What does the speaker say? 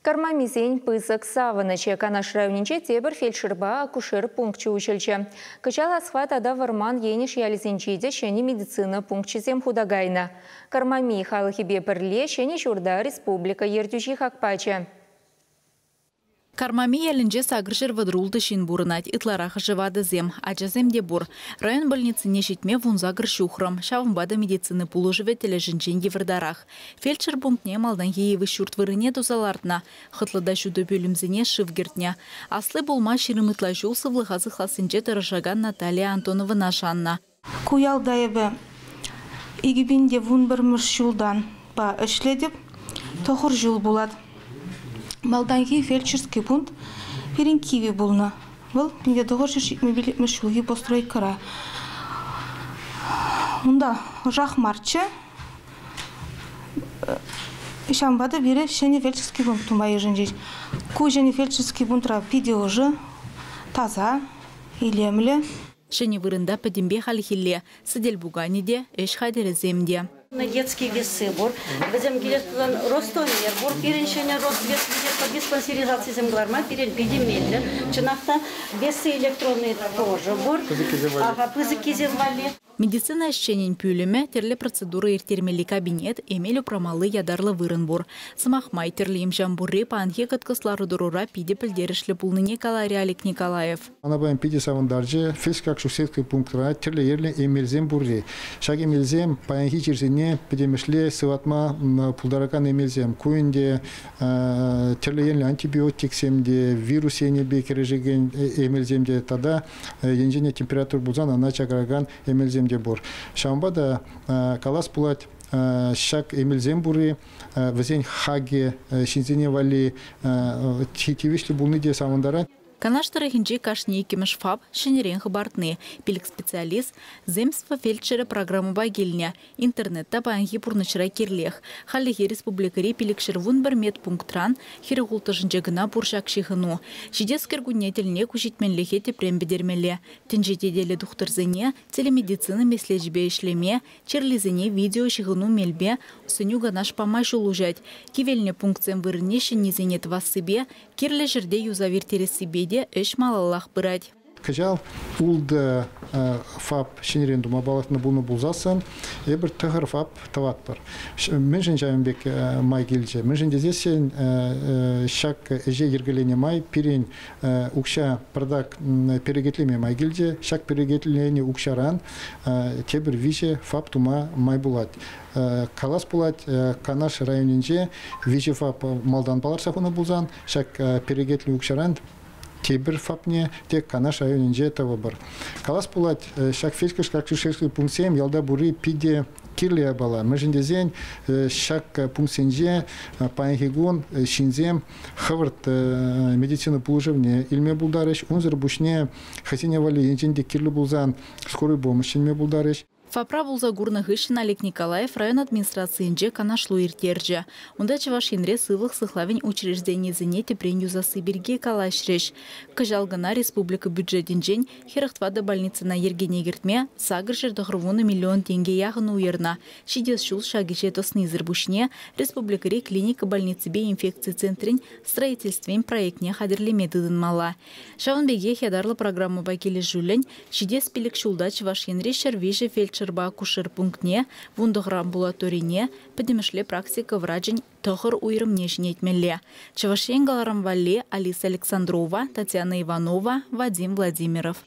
Кармамисен пысӑк савӑнӑҫӗ. Канаш районӗнче тепӗр фельдшерпа акушер пункчӗ уҫӑлчӗ. Кӑҫал Асхва тата Вӑрман Енӗш ялӗсенче те ҫӗнӗ медицина пункчӗсем хута кайнӑ. Кармами халӑхӗпе пӗрле ҫӗнӗ ҫурта республика ертӳҫи хак пачӗ. Кармами ялӗнче 836 ҫын пурӑнать. Ытларахӑшӗ ватӑсем, ачасем те пур. Район больницине ҫитме 18 ҫухрӑм. Ҫавӑнпа та медицина пулӑшӑвӗ тӗлӗшӗнчен йывӑртарах. Фельдшер пунктне малтанхи йывӑҫ ҫурт вырӑнне туса лартнӑ. Хӑтлӑ та ҫутӑ пӳлӗмсене шыв кӗртнӗ. Асли пулма 20 ытла ҫул сывлӑха сыхлассинче тӑрӑшакан Наталия Антоновӑна шаннӑ. Ку ялта эпӗ 2011 ҫултанпа ӗҫлетӗп. 9 ҫул пулать. Малтанхи фельдшерский пункт пирӗн кивӗ пулнӑ. Вӑл 1975 ҫулхи постройкӑра. Унта ӑшах марччӗ. Ҫавӑнпа та пире ҫӗнӗ фельдшерский пункт тума йышӑнчӗҫ. Ку ҫӗнӗ фельдшерский пунктра питӗ ӑшӑ, таса, илемлӗ. Ҫӗнӗ вырӑнта пӗтӗмпе хальхилле. Сӗтел-пуканӗ те, ӗҫ хатӗрӗсем те. Детские весы пур. Вӗсем килес пулсан ростомер пур. Пирӗн ҫӗнӗ рост вес диспансеризацисем кӑларма пирӗн питӗ меллӗ. Чӑнах та весы электронные тоже пур. Ага, пысӑккисем валли. Медицина ӗҫченӗн пӳлӗмӗ, тӗрлӗ процедура ирттермелли кабинет, эмел упрамалли ятарлӑ вырӑн пур. Сӑмах май, тӗрлӗ им-ҫам пурри паянхи кӑткӑс лару-тӑрура питӗ пӗлтерӗшлӗ пулнине каларӗ Олег Николаев. Ӑна паян питӗ савӑнтарчӗ. Фельдшерско-акушерский пунктра тӗрлӗ ерлӗ эмелсем пурри. Ҫак эмелсем паянхи чирсене пӗтӗмӗшле сыватма пултаракан эмелсем. Ку ӗнтӗ тӗрлӗ енлӗ антибиотиксем те, вирус енӗпе кӗрешекен эмелсем те тата енчен температура пулсан ӑна чакаракан эмелсем те пур. Ҫавӑнпа та калас пулать, ҫак эмелсем пурри, вӗсен хакӗ ҫынсене валли тивӗҫлӗ пулни те савӑнтарать. Канаш тӑрӑхӗнчи кашни иккӗмӗш ФАП ҫӗнӗрен хӑпартни. 5 специалист «Земство фельдшерӗ» программӑпа килнӗ. Интернет та паянхи пурнӑҫра кирлех. Хальлӗхе республикӑри 511 медпунктран 46-шӗнче кӑна пур ҫак ҫыхӑну. Ҫитес кӗркунне тӗлне ку ҫитменлӗхе тӗпрен пӗтермелле. Тӗнче тетеллӗ тухтӑрсене телемедицина меслечӗпе ӗҫлеме, чирлисене видео ҫыхӑну мелпе сӗнӳ канаш пама ҫул уҫать. Кивелнӗ пунктсем вырӑнне ҫӗннисене тӑвассипе, кирлӗ ҫӗрте юсав ирттерессипе те ӗҫ малаллах пырать. Кӑҫал ултӑ ФАП ҫӗнӗрен тума палӑртнӑ пулнӑ пулсассӑн, эпир 9 ФАП тӑватпӑр. Мӗншӗн ҫавӑн пек май килчӗ? Мӗншӗн тесессӗн ҫак ӗҫе йӗркеленӗ май пирӗн укҫа пӑртак перекетлеме май килчӗ. Ҫак перекетленӗ укҫаран тепӗр 3 ФАП тума май пулать. Калас пулать, Канаш районӗнче 3 ФАП малтан палӑртса хунӑ пулсан, ҫак перекетлӗ укҫаран тепӗр ФАПне те Канаш районӗнче тӑвӑпӑр. Калас пулать, ҫак фельдшерско-акушерский пунктсем ялта пурри питӗ кирлӗ япала. Мӗншӗн тесен ҫак пунктсенче паянхи кун ҫынсем хӑвӑрт медицина пулӑшӑвне илме пултарӗҫ. Унсӑр пуҫне хӑйсене валли енчен те кирлӗ пулсан скорый помощь чӗнме пултарӗҫ. ФАПра пулса курнӑ хыҫҫӑн Олег Николаев район администрацийӗнче канашлу ирттерчӗ. Унта Чӑваш Енре сывлӑх сыхлавӗн учрежденийӗсене тӗпрен юсасси пирки калаҫрӗҫ. Кӑҫал кӑна республика бюджетӗнчен 44 больницӑна йӗркене кӗртме 890 миллион тенкӗ яхӑн уйӑрнӑ. Ҫитес ҫул ҫак ӗҫе тӑснисӗр пуҫне республикӑри клиника больниципе инфекци центрӗн строительствин проектне хатӗрлеме тытӑнмалла. Ҫавӑн пекех ятарлӑ программӑпа килӗшӳллӗн ҫитес 5 ҫулта Чӑваш Енри 103 фельдшерпа акушер пунктне, 19 амбулаторине, пӗтӗмӗшле практика врачӗн 9 уйрӑмне ҫӗнетмелле. Чӑваш Ен кӑларӑм валли Алиса Александрова, Татьяна Иванова, Вадим Владимиров.